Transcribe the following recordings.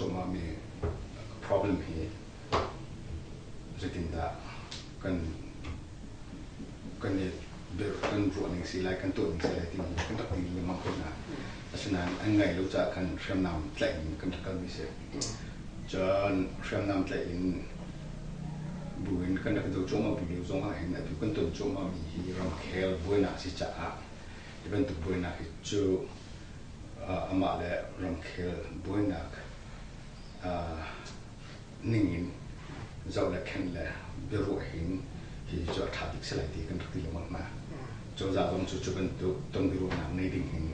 cuahmahmi problem hi zeitindah kan kan i kan ruahning si lai, kan tuahning si lai timi kan rak ti lengmang ko hna. Asinain an ngaih lo caah khan hriamnam tlaih in kan rak kalmi si. Cun hriamnam tlaih in buin kan rak i do cuahmah bu lio zong ah hin atu kan ton cuahmahmi hi ramkhel buainak si caah hi bantuk buainak hi cu amah le ramkhel buainak ning in zoh le khenh le biaruah hin hi cu a ṭha bik si lai ti kan rak ti lengmang hna. Cozah zong cu cu bantuk ton biaruahnak ngei ding hin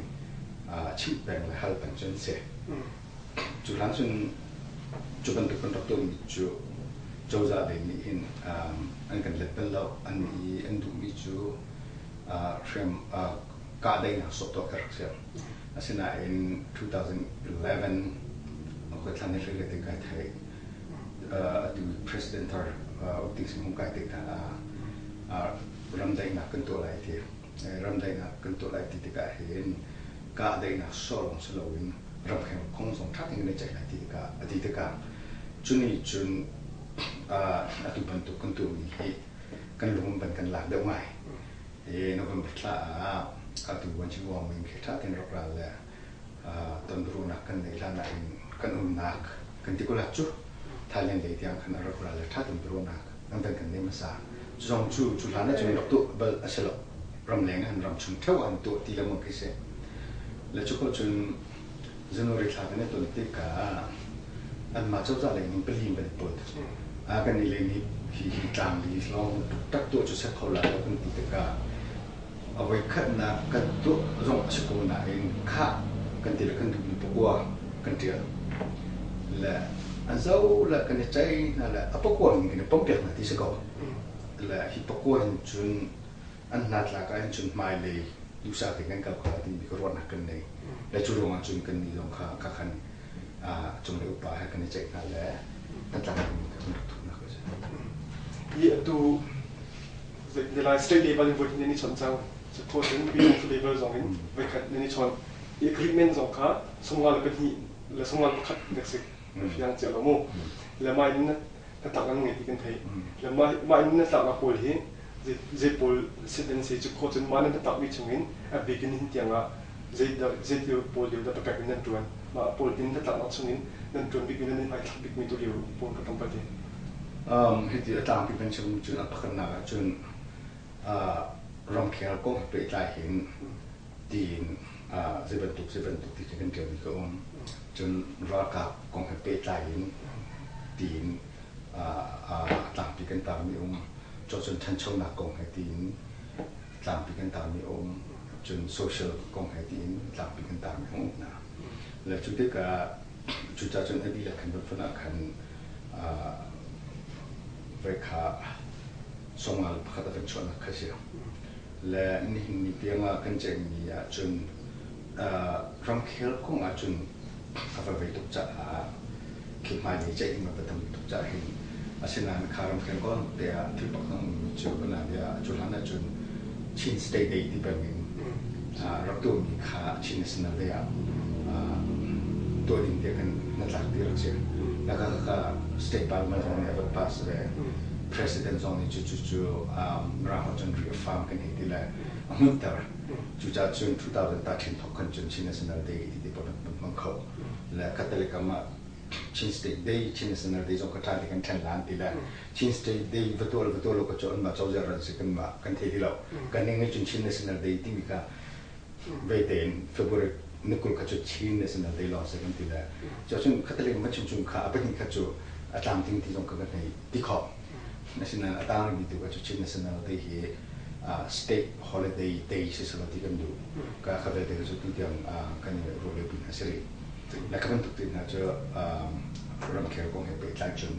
chimh peng le hal peng cu an si. Cu hlan cun cu bantuk kan rak tuahmi cu cozah lei nih hin an kan let bal lo. An i an duhmi cu hriam kahdaihnak sawh tuah kha rak si. Asinain 2011 thla ni hlei le te kai theih. Atu President thar U Ting Sing hung kai tik hna ah ramdaihnak kan tuah lai ti. Ramdaihnak kan tuah lai ti tikah hin kahdaihnak sawh lawng si loin ramkhel kong zong ṭha tein kan i ceih lai ti tikah a ti tikah cu nih cun atu bantuk kan tuahmi hi kan lung ban kan lak deuh ngai. Hi November thla ah atu Vuanci Wang Ming khi ṭha tein rak ral le tonbiaruahnak kan neih hlan ah in kan umnak kan ti ko la cu Thailand lei tiang khan a rak ral le ṭha tein biaruahnak an van kan neih hmasa. Cu zong cu cu hlan ah cun rak tuah bal a si lo. Ramleng an ram chung ṭheo an tuah ti lengmang khi si. Le cu ko cun January thla kan i ton tikah anmah cozah lei ning pali in kan i put. Kan nih lei nih hi hi tlangli lawng tak tuah cu set kho lai lo kan ti tikah a voikhatnak kan tuah zong a si ko nain khah kan ti le kan duhmi pakua kan ṭial. Le an zo le kan i ceih hna le a pakua in kan i pompiak hna ti si ko. Le hi pakua hin cun an hnatlak ah hin cun hmailei duhsah tein kan kal kho lai timi ka ruahnak kan nei. Le cu ruangah cun kan nih zong kha kha khan cunglei upa he kan i ceih hna le hnatlak mi kha kan rak thuknak a si. Hi atu lai state level in voi nan i chawnh cang. Suppose in regional level zong in voikhat nan i chawnh. I agreement zong kha 52 le 51 nek si fiang cia lo mu. Le mah in hnatlak an ngei ti kan theih. Le mah mah in hnatlaknak pawl hi zei pawl sit an si cu khawh cun mah nan hnatlakmi chungin a bik in nihin tiangah zei zei thil pawl lio dah papek in nan ṭuan mah pawl tin hnatlaknak chungin nan ṭuan bikmi nan i hmaithlak bikmi tu lio pawl ka tlawmpal te. Hiti a tlangpi kan chim cun a pakhatnak ah cun ramkhel kong he pehtlai hin tiin zei bantuk zei bantuk ti khi kan ṭialmi ka um. Cun ralkap kong he pehtlai in tiin a tlangpi kan tarmi um. Cun ṭhanchonak kong he tiin tlangpi kan tarmi a um. Cun social kong he tiin tlangpi kan tarmi a um hna. Le cu tikah cucaah cun a dihlak khan van ah khan voi kha songal pakhat a van chuahnak kha si. Le nihin ni tiang ah kan ceihmi ahcun ramkhel kong ahcun a va vei tuk caah khi hmailei ceih ding a va tam tuk caah hin asinain kha ramkhel kong te ah thil pakhat a ummi cu kan bia cu hlan ahcun Chin State Day ti bangin rak tuahmi kha Chin National Day ah tuah ding tiah kan hnatlak ti rak si. Laka kha state parliament zong nih a va pass ve. President zong nih cu cu cu Mirang holh cun reaffirm kan hei ti le a hmunhter. Cucaah cun 2013 thawk khan cun Chin National Day ti ti pawl kan hmang kho. Le Catholic ah Chin State Day, Chin National Day zong ka ṭhan ti kan ṭhen lan ti le Chin State Day va tuah le va tuah lo ka cu anmah cozah ran si kanmah kan thei ti lo. Kan ning nih cun Chin National Day timi kha vei tein February ni 20 kha cu Chin National Day lawng si kan ti le cuahcun Catholic ma chim chung kha a pahnih kha cu a tlamtling ti zong kha kan hei ti khawh. Asinain a tang rihmi tu kha cu Chin National Day hi state holiday day si selaw ti kan duh. Ka kha vialte cu tutiang kan i ruah lio pin a si rih. Le kha bantuk te hna cu ramkhel kong he pehtlai cun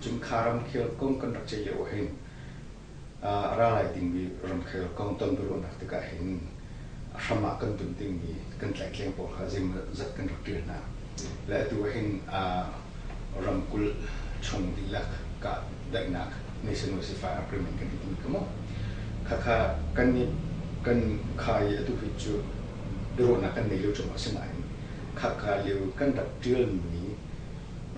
cun kha ramkhel kong kan rak ceih lio hin A ra lai dingmi ramkhel kong ton biaruahnak tikah hin a hram ah kan bunh dingmi kan tlaihtleng pawl kha zeimawzat kan rak ṭial hna. Le atu ah hin ramkulh chung dihlak kahdaihnak Nation Ceasefire Agreement kan ti ka maw. Khakha kan nih kan kha i atu hi cu biaruahnak kan nei lio cuahmah si nain khakha lio kan rak ṭialmi.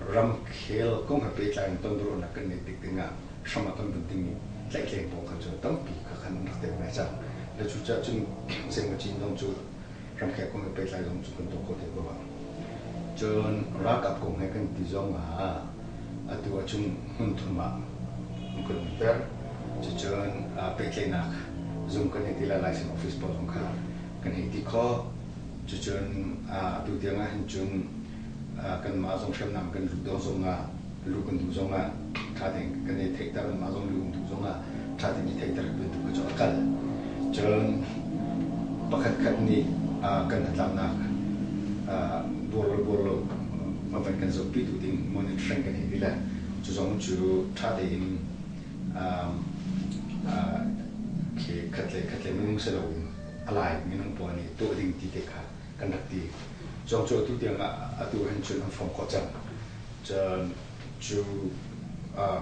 Ramkhel kong he pehtlai in tonbiaruahnak kan ngeih tik dingah hram ah kan bunh dingmi tlaihtleng pawl kha cu tampi kha khan an rak tel ngai cang. Le cucaah cun Sengmacin zong cu ramkhel kong he pehtlai zong cu kan tuah khawh te ko. Cun ralkap kong he kan ti zong ah atu ahcun hmun thum ah an kan umter. Cucun pehtlaihnak zung kan hei ti lai, license office pawl zong kha kan hei ti khawh. Cucun atu tiang ah hin cun kanmah zong hriamnam kan luh dawh zongah luh kan duh zongah ṭha tein kan i theihter, anmah zong luh an duh zongah ṭha tein i theihter bantuk cu a kal. Cun pakhatkhat nih kan hnatlaknak buar lo buar lo a van kan zohpi tu ding monitoring kan hei ti le cu zong cu ṭha tein khi khat le khat le minung si loin a lai minung pawl nih tuah ding ti te kha kan rak ti. Cawng cu atu tiang ah atu hin cun an fong khawh cang. Cun cu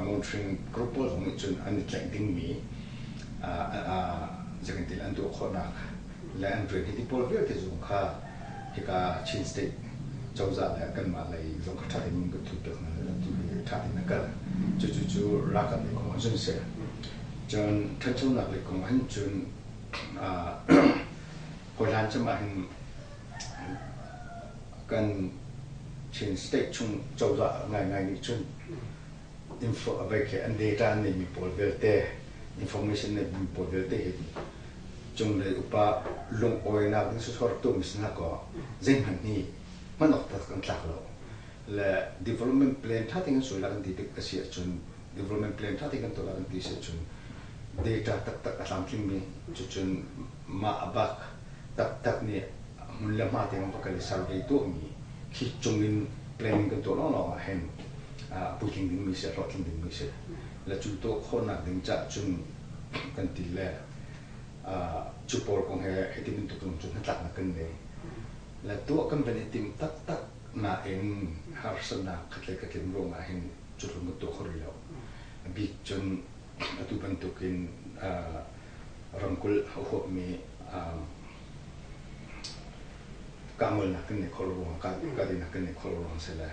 monitoring group pawl zong nih cun an i tlaih dingmi zeitin an tuah khawhnak le an rian hi ti pawl vialte zong kha hika Chin State cozah le kanmah lei zong kha ṭha tein kan thut piak hna le tu hi ṭha tein a kal. Cucu cu ralkap lei kong ah cun si. Cun ṭhanchonak lei kong ah hin cun hawihlan cem ah hin kan Chin State chung cozah ngaingai nih cun info an data an neimi pawl vialte, information neimi pawl vialte hi cunglei upa lungawinak ding sawsawh rak tuahmi si hna kaw zeihmanh hi hman awk tak an tlak lo. Le development plan ṭha tein kan suai lai kan ti tik a si ahcun, development plan ṭha tein kan tuah lai kan ti si ahcun data taktak a tlamtlingmi, cucun mah a bak taktak nih hmun le hma tiang va kal i survey tuahmi khi cungin planning kan tuah lawnglawng ah hin puitling dingmi si, hlawhtling dingmi si. Le cu tuah khawhnak ding cah cun kan ti le cu pawl kong he hiti bantuk zong cu hnatlaknak kan nei. Le tuah kan van i tim taktak nain harsatnak khat le khat in ruangah hin cu tluk kan tuah kho rih lo. A bik cun atu bantukin ramkulh a huapmi kahngolnak kan nei khawh lo ruangah, kahdaihnak kan nei khawh lo ruang si le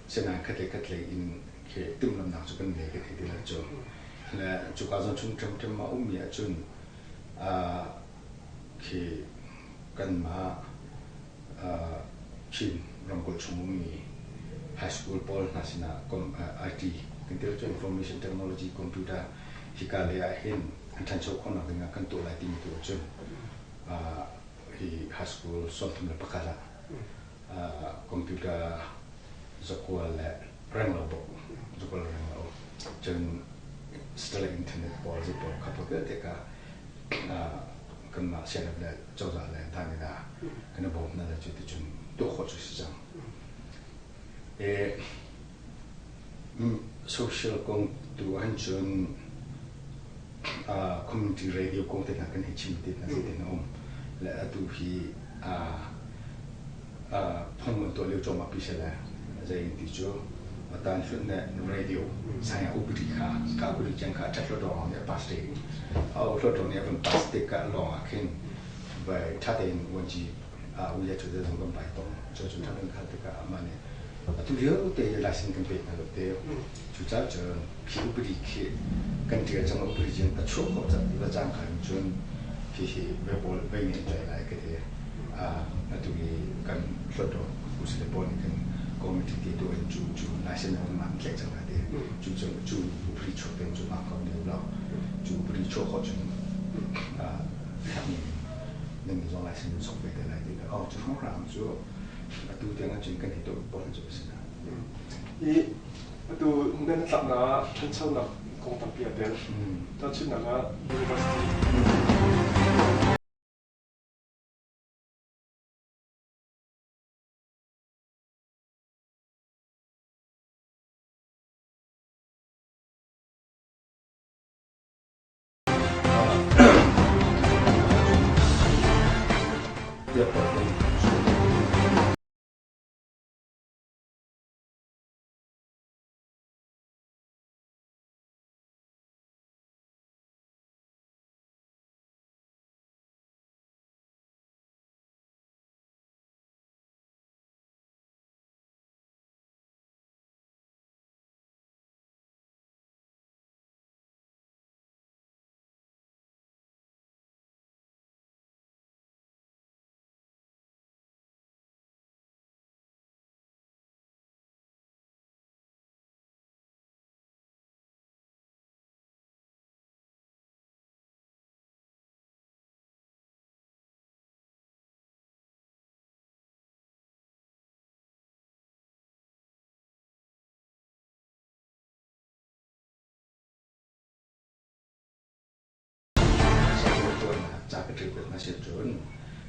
sinain khatlei khatlei in khi timhlamhnak cu kan nei kan hei ti lai cu. Le cuka zawn chung ṭhiamṭhiam a ummi ahcun khi kanmah Chin ramkulh chung ummi high school pawl hna sinah IT kan ti cu information technology, computer hika lei ah hin an ṭhancho khawhnak ding ah kan tuah lai timi tu ahcun hi high school 31 ah computer zakua le renglo bawk zakua le renglo cun satellite internet pawl zei pawl kha pawl vialte kha kanmah sianginn le cozah le dan in ah kan i bawm hna le cu ticun tuah khawh cu si cang. Social kong tu ahhin cun community radio kong te hna kan hei chim te hna zei te hna um le atu hi phung an tuah lio cuahmah pi si le zei ti cu atan hlun le radio sang upadi kha ka upadi cang kha ṭhat hluttaw nih a pass te au hluttaw nih a van pass tik ah lawng ah khin vai ṭha tein vuanci uya cu zong kan pai tong cu cu ṭha kan khal tikah amah nih atu lio te license kan pek hna lo te. Cucaah cun khi upadi khi kan ṭial cang, upadi cun a chuah khawh cang ti va cang khan cun hihi pawl vei nih an tlai lai ka ti. Atu i kan hluttaw usile pawl nih khin committee ti tuah in cu cu license an an tlaih cang lai ti. Cu cu cu upadi chuak te cu aa ko lio lo. Cu upadi chuah khawh cun herhmi nan zong license in sok ve te lai ti. Oh, cu hrawnghrang cu atu tiang ahcun kan hi tuah pawl cu a si na. I atu nan tlaknak ah ṭhanchonak kong tampi aa tel. Tahchunhnak ah university. Airport kong.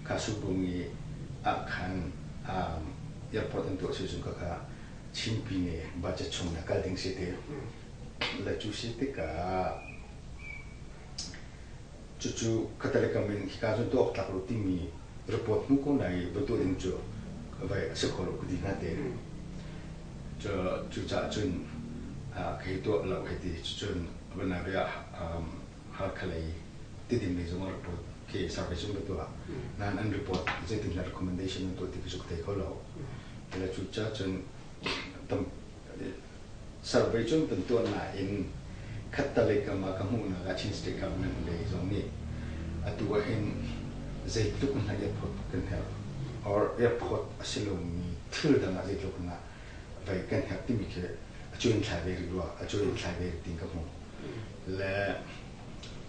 Kha Surbung i ah khan airport an tuah si cun khakha Chin Pyine budget chung na kal ding si ti. Le cu si tikah cucu khatalekam in hika cun tuah awk tlak lo timi report hmu ko na i va tuah ding cu vai a si kho lo ka ti hna te. Cucaah cun kei tuah lo hei ti cucun vanavia Halkha lei Tidim lei zong report khi survey chung ka tuah. Nain an report zeitin dah recommendation an tuah ti khi cu ka thei kho lo. Le cucaah cun tam survey cun kan tuah nain khattalei kam ah ka hmuhnak ah Chin State Government lei zong nih atu ah hin zeitluk in dah airport kan herh or airport a si lomi thil dang ah zeitluk in dah vai kan herh timi khi a cu in thlai ve rih rua, a cu in thlai ve rih tiin ka hmuh. Le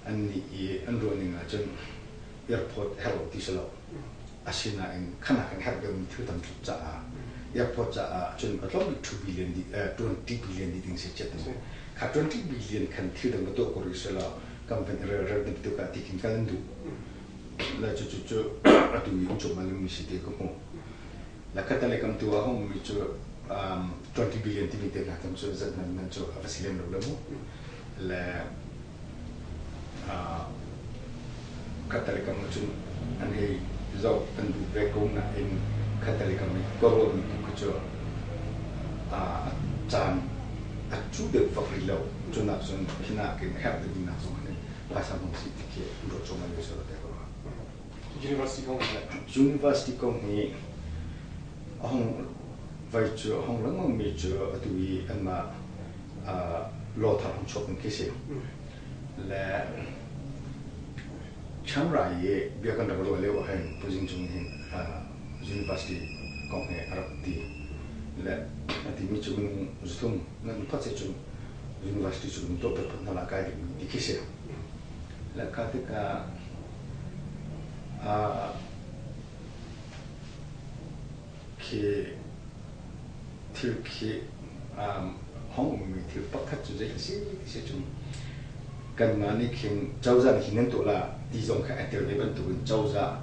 annih i an ruahning ahcun airport herh lo ti si lo. Asinain khanak in herh deuhmi thil tam tuk caah airport caah cun a tlawm bik 2 billion di 20 billion di ding si chet kha 20 billion khan thil dang va tuah ko rih selaw kam van i relrel ding tuk ah ti khin kal an duh. Le cu cu cu atu i um cuahmah liomi si ti ka hmuh. Le khattelei kam tu ah a ummi cu 20 billion timi te hna tam cu zat nan nan cu a va si lem lo le mu. Le khattelei kam ah cun an hei zoh an duh ve ko nain khattelei kam i ka ruahmi tu kha cu a caan a cu deuh fak rih lo. Cu nak cun hi nakin a herh deuhmi nak zong hin phaisa hmang si ti khi an ruah cuahmah lio si lo te ka ruah. University kong hi University kong hi a hung vai cu a hung lengmangmi cu atu i anmah law thar hung chuak ding khi si. Le Chiang Rai i bia kan rak ruah lio ahhin Pu Zing Cung hin university kong he a rak ti. Le a timi cu minung zuthum nan phot se cun university cu minung tuah phot hna la kai dingmi ti khi si. Le kha tikah Khi thil khi hong ummi thil pakhat cu zei a si ti si cun kanmah nih khin cozah nih hin nan tuah la ti zong kha a tel ve bantukin cozah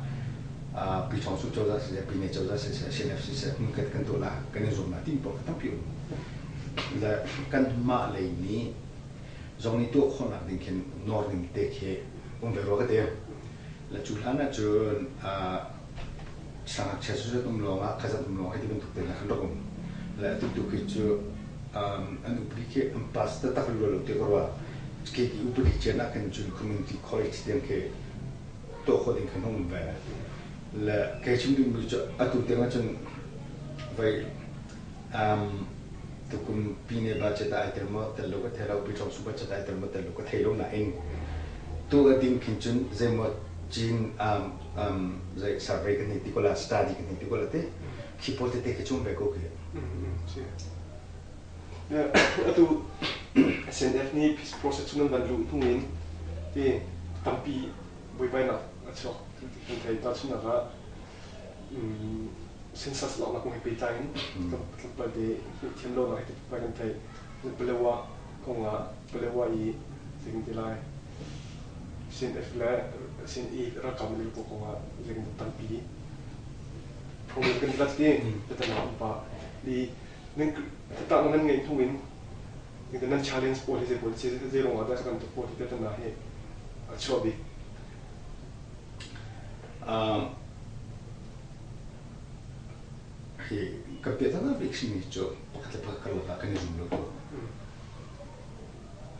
Pichawngsu cozah siseh, Pine cozah siseh, CNF siseh hmunkhat kan tuah la kan i zuam la timi pawl kha tampi um. Le kanmah lei nih zong nih tuah khawhnak ding khin nawr ding te khi um ve rua ka ti. Le cu hlan ahcun sangakchia cu um lawng ah khazat um lawng hei ti bantuk te khan rak um. Le atu tu khi cu an upadi khi an pass taktak rih lo te ka ruah. Khi upadi cian ah khin cun community college tiang khi tuah khawh ding khan um ve. Le kei chim duhmi cu atu tiang ahcun vai tukum pine budget ah ai tel maw tel lo ka thei lo, Pichawngsu budget ah ai tel maw tel lo ka thei lo nain tu a ding khin cun zeimaw cin zei survey kan hei ti ko la, study kan hei ti ko la te khi pawl tete khi chung ve ko khi. Atu SNF nih peace process cu nan van luh hnu in ti tampi buaibainak a chuak kan thei. Tahchunhnak ah census laknak kong he pehtlai in tlawmpal te thiam lonak he tlawmpal kan theih. Palewa kong ah Palewa i zeitin ti lai CNF le CNA ralkap le pawl kong ah zeitin tampi problem kan lat ti biatana um pah. I nan tatah nan ngeih hnu in nan challenge pawl hi zei pawl zei ruang ah dah kan tuk pawl hi biatana hi a chuah bik. Hi kan piahtana bik simi cu pakhat le pakhat karlak ah kan i zum lo tuk.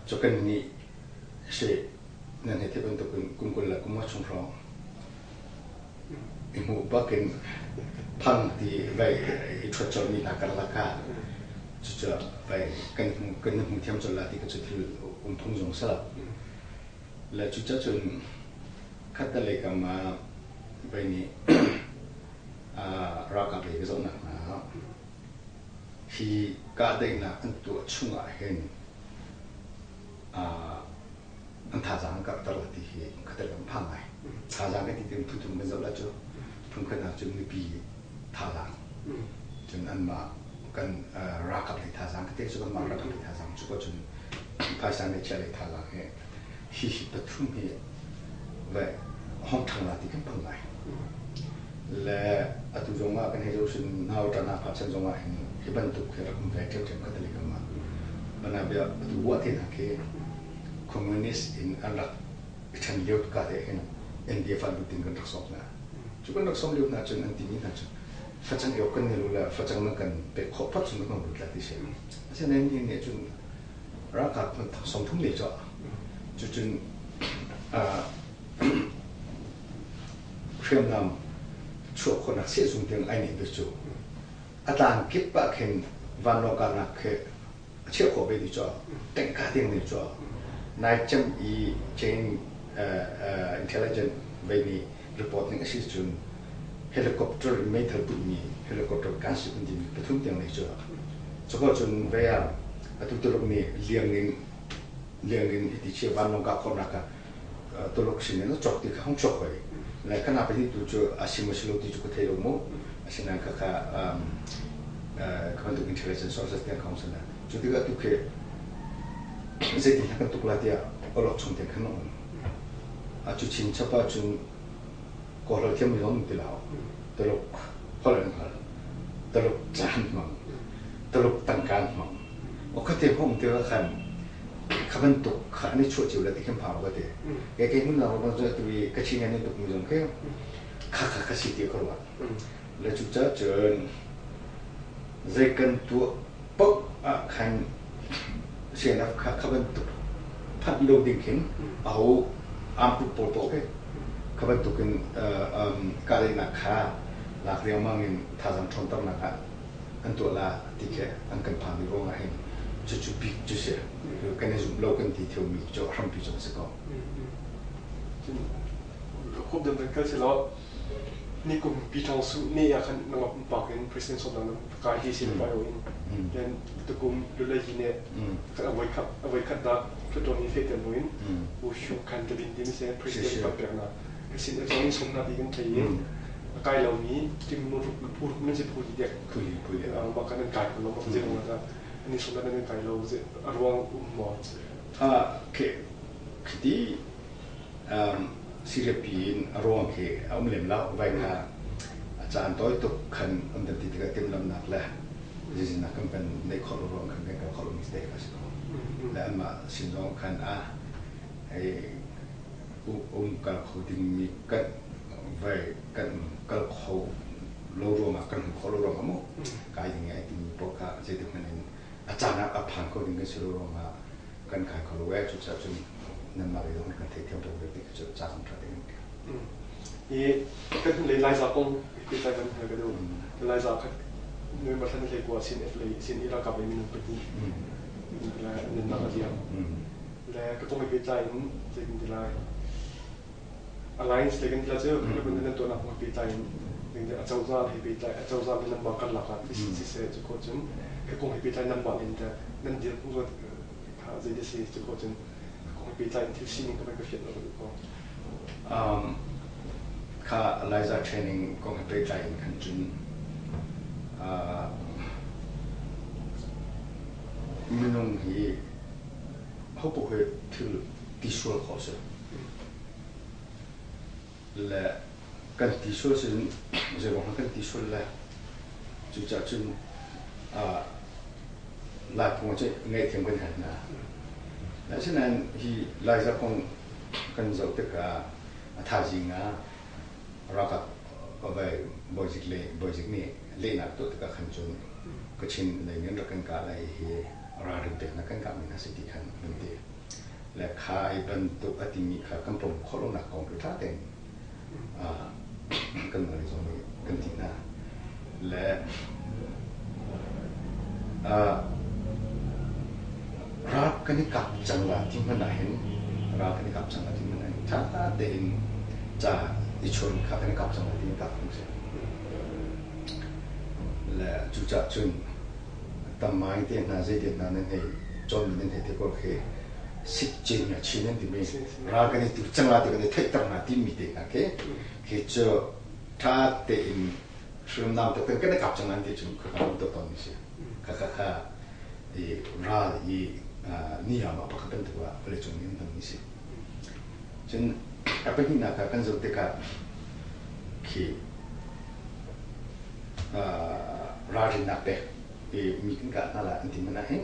Cu kan nih si nan hei theih bantukin kum 20 le kum nga chung hrawng i hmuh bak in phang ti vai i ṭhuat colhmi hna karlak ah cucu vai kan hmu kan i hmu thiam colh la ti kha cu thil um phung zong si lo. Le cucacun khattelei kam ah vei nih ralkap lei ka zohnak hna ah hi kahdaihnak an tuah chungah hin an thazaang an karhter la ti hi khattelei kam phang ngai. Thazaang kan ti ti phun thum kan zoh la cu phun khatnak cun mipi thazaang cun anmah kan ralkap lei thazaang ka te cu kanmah ralkap lei thazaang cu ko cun phaisa ngeihchiah lei thazaang he hihi pathum hi vai hong ṭhang la ti kan phang lai. Le atu zong ah kan hei zoh sin nautan ah chan zong ah hin hi bantuk hi rak um ve ṭhiamṭhiam ka tali kam ah. Banabia atu wa te hna khi communist in an rak i ṭhen lio ka te hin NDF ah lutin kan rak sawk hna. Cu kan rak sawm lio hna cun an timi hna cu facang eok kan ni lo le facang na kan pek khawh phot chung kan lut la ti si. Asinain ni nih cun ralkap 30 le cu cucun hriamnam chuah khawhnak sehzung tiang ai neih ve cu a tlang kip ah khin vanlawng kahnak khi a chiah khawh ve ti cu tengka tiang ne cu nai cem i chain intelligent vei nih report ning a si cun helicopter in meithal putmi helicopter gunship an timi pathum tiang nei cu cuko cun vei ah atu Tuluk nih liang in liang in hiti chia vanlawng kah khawhnak ah Tuluk sin in a cawk ti kha hung chuak hoi le khana pahnih tu cu a sim a si lo ti cu ka thei lo mu. Asinain khakha ka bantuk intelligence sources tiang ka hung sana cu tikah tu khi zeitin kan tuk la tiah awlok chung te khan um a cu chin chap ah cun kawlhol thiam mi zong ti lo. Tuluk holh an hngal, Tuluk ca an hmang, Tuluk tangka an hmang. O khate hong te khan kha bantuk kha an i chuah cio le ti khin phang ka ti. Ke ke hmun lang bang tu i ka chin an tuk mi zong khi kha kha kha si ti ka ruat. Le cu ca cun zei kan tuah paoh ah khan CNF kha kha bantuk phanh lo ding khin aho armed pawl paoh khi kha bantuk in kahdaihnak kha lak riangmang in thazaang ṭhawnternak ah an tuah la ti khi an kan phan mi ruangah hin cucu bik cu si. Kan i zumh lo kan ti theomi cu a hrampi cu a si ko. Khup dam kan kal selaw nikum Pi Thawng Su ne ah khan nangmah pumpak in President sawmnak na kai hi si pai in then tukum lulei hi ne a voi khat dah Hluttaw nih fehter buin U Hsu Khan ka din ti mi se President kan pek na ka sin a zong in sawmnak ti kan thei i a kai lomi tim phu nan si phu ti dek ma kan nan kai ko lo ma je ma ta ani sawmnak nan kai lo a ruang um maw? Khiti Syria pi in a ruang khi a um lem lo. Vai kha a caan tawi tuk khan um dan ti tikah timhlamhnak le zizinak kan van neih khawh lo ruang khan kan kal khawh lomi te kha si ko. Le anmah sin zong khan a um kal kho dingmi kan vai kan kal kho lo ruangah, kan hmu khawh lo ruangah mu kai ding ai timi pawl kha zeitik hmanh in a caan ah a phan kho ding kan si lo ruangah kan kai kho lo ee. Cucaah cun nanmah lei zong kan theihthiam tuk ve ti cu ca zong ṭha tein. I kan lei Laiza kong pehtlai kan hal ka duh. Laiza khat November thla ni 19 sin F lei sin i ralkap lei minung pahnih nunnak a liam. Le ka kong i pehtlai in zei kan ti lai, alliance lei kan ti lai cu kan nan tuahnak kong pehtlai in acozah he pehtlai, acozah le nanmah karlak ah siseh, cu khawh cun ka kong he pehtlai nanmah in teh nan dirhmun ruat kha zei ti si, cu khawh cun ka kong he pehtlai in thil sining ka van ka fianh lo ka duh ko. Kha Eliza training kong he pehtlai in khan cun minung hi hopoh hi thil ti sual khawh si le kan ti sual sin zeiruang kan ti sual le cucaah cun Lai phung cu ngaihthiam kan hal hna. Asinain hi Laiza kong kan zoh tikah a thaizing ah ralkap vai bawizik le bawizik nih lehnak tuah tikah khan cun Kachin lei nih an rak kan kah lai hi ralrin peknak kan kahmi hna si ti khan an ti. Le kha ai bantuk a timi kha kan pom khawh lonak kong cu ṭha tein kan mah lei zong nih kan ti hna. Le ral kan i kap cang la ti hmanh ah hin, ral kan i kap cang la ti hmanh ah hin ṭha tein ca i chawn kha kan i kap cang la ti in kap phung si. Le cucaah cun tamai te hna zei te hna nan hei cawnmi nan hei te ko khi sikcin a chin an timi ral kan i tu cang la ti kan i theihter hna timi te hna khi khi cu ṭha tein hriamnam taktak kan i kap cang an ti cun khaka um to tawn mi si. Kha kha kha i ral i ni ah pakhat bantuk ah vawleicung nih an hman mi si. Cun a pahnihnak ah kan zoh tikah khi Ralrinnak pek i mi kan kah hna lai an ti hmanh ahhin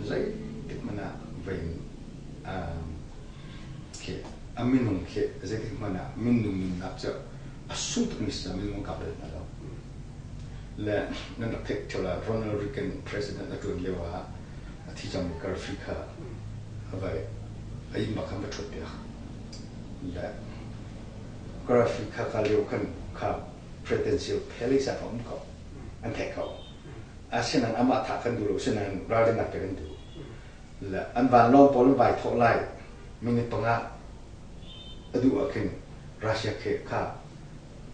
zeitik hmanh ah vein khi a minung khi zeitik hmanh ah minung nunnak cu a sung tukmi si minung an kap bal hna lo. Le nan rak theih ṭheo lai, Ronald Reagan president a ṭuan lio ah a thi cangmi Garfi kha a vai a inn bak khan va ṭhuat piak. Le Garfi kha ka lio khan kha presidential palace ah a um ko. An theih ko. Asinain amah thah kan duh lo, sinain ralrinnak pek an duh. Le an vanlawng pawl an vai thawh lai minute 5 a duh ah khin Russia khi kha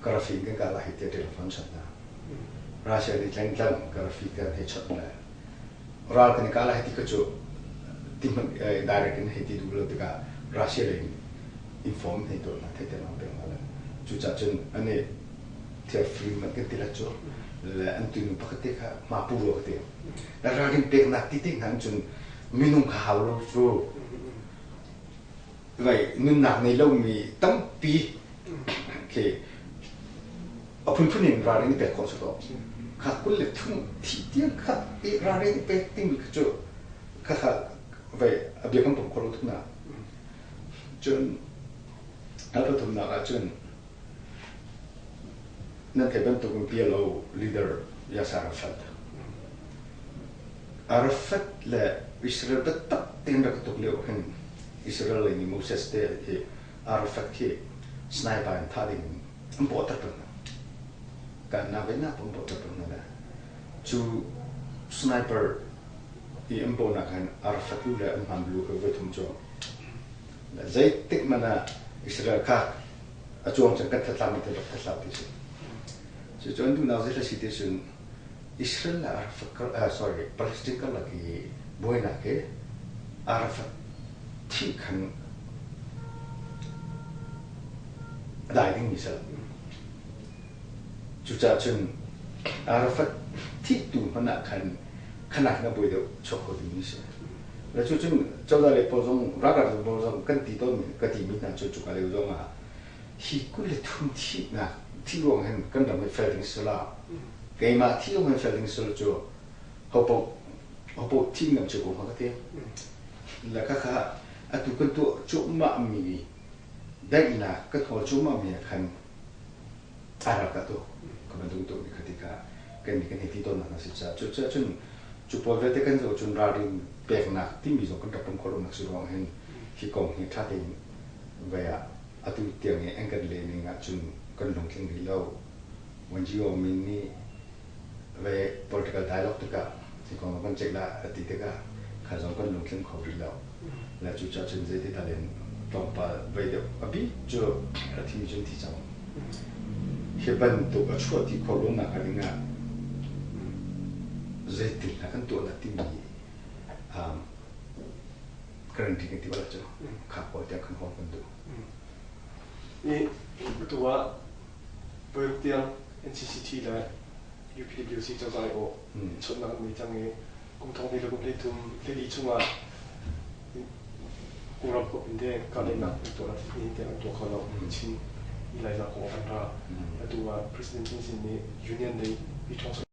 Karafi in kan kah lai tiah telephone chawnh hna. Russia nih tlengtlang Karafi kan hei chawnh le ral kan i kah lai ti kha cu ti hmanh direct in hei ti duh lo tikah Russia lei in inform hei tuah hna, theihternak pek hna le cucaah cun an i thil free man kan ti la cu le an tunu pakhat te kha ma pu rua ka ti. Ralrin peknak ti te hna cun minung kha hau lo cu vai nunnak nei lomi tampi khi a phunphun in ralrin i pek khawh cu ko. Kha 23 thi tiang kha i ralrin i pek timi kha cu kha kha vai a bia kan pom kho lo tuk na. Cun a pathumnak ah cun nan theih bantukin PLO leader Yasser Arafat. Arafat le Israel biatak tein rak tuk lio hin Israel lei nih Moses te hi Arafat khi sniper in thah ding in an bawhter peng hna. Kan na ve na an bawhter peng hna le cu sniper i an bawhnak hin Arafat lu le an hman lu khi voi thum cu zeitik hmanh ah Israel kha a cuang cun kan thatlam ti rak thatlau ti si. Cucu an duhnak zei si ti cun Israel le Arafat kar sorry Palestine karlak i buainak hi Arafat thih khan a dai dingmi si lo. Cucaah cun Arafat thih tu hmanh ah khan khanak in a buai deuh chuak kho dingmi si. Le cucun cozah le pawl zong ralkap pawl zong kan ti tawnmi ka timi hna cu cuka lio zong ah hi 23 thihnak thih ruang hin kan ram hi fel ding si la keimah thih ruang hin fel ding si cu hopoh hopoh thih ngam cu ko hnga ka ti. Le khakha atu kan tuah cuahmah mi daihnak kan hawl cuahmah mi ah khan a rak ka tu ka bantuk tu mi kha tikah kan nih kan hei ti tawnnak na si caah cucaah cun cu pawl vialte kan zoh cun ralrin peknak timi zong kan rak pom khawh lonak si ruang hin hi kong hi ṭha tein vai ah atu tiang i an kan leh ning ah cun kan lungtling rih lo. NGO min nih vai political dialogue tikah hi kong kan ceih lah a ti tikah kha zong kan lungtling kho rih lo. Le cucaah cun zeiti tal in tlawmpal vai deuh a bik cu a thimi cun thi cang. Hi bantuk a chuah ti khawh lonak ding ah zeitin dah kan tuah la timi guarantee kan ti bal cu kha pawl tiang kan hawl kan duh. I atu ah voiruk tiang NCCT le UPWC cozah aiawh chawnhnak an ngei cang i kum thong hnih le kum 13 hlei chungah Kawlram huap in deng kahdaihnak an tuah nihin tiang an tuah kho lo. Chin Laiza kong ah kan ra. Atu ah President Thein Sein nih Union lei Pi Ṭhawng.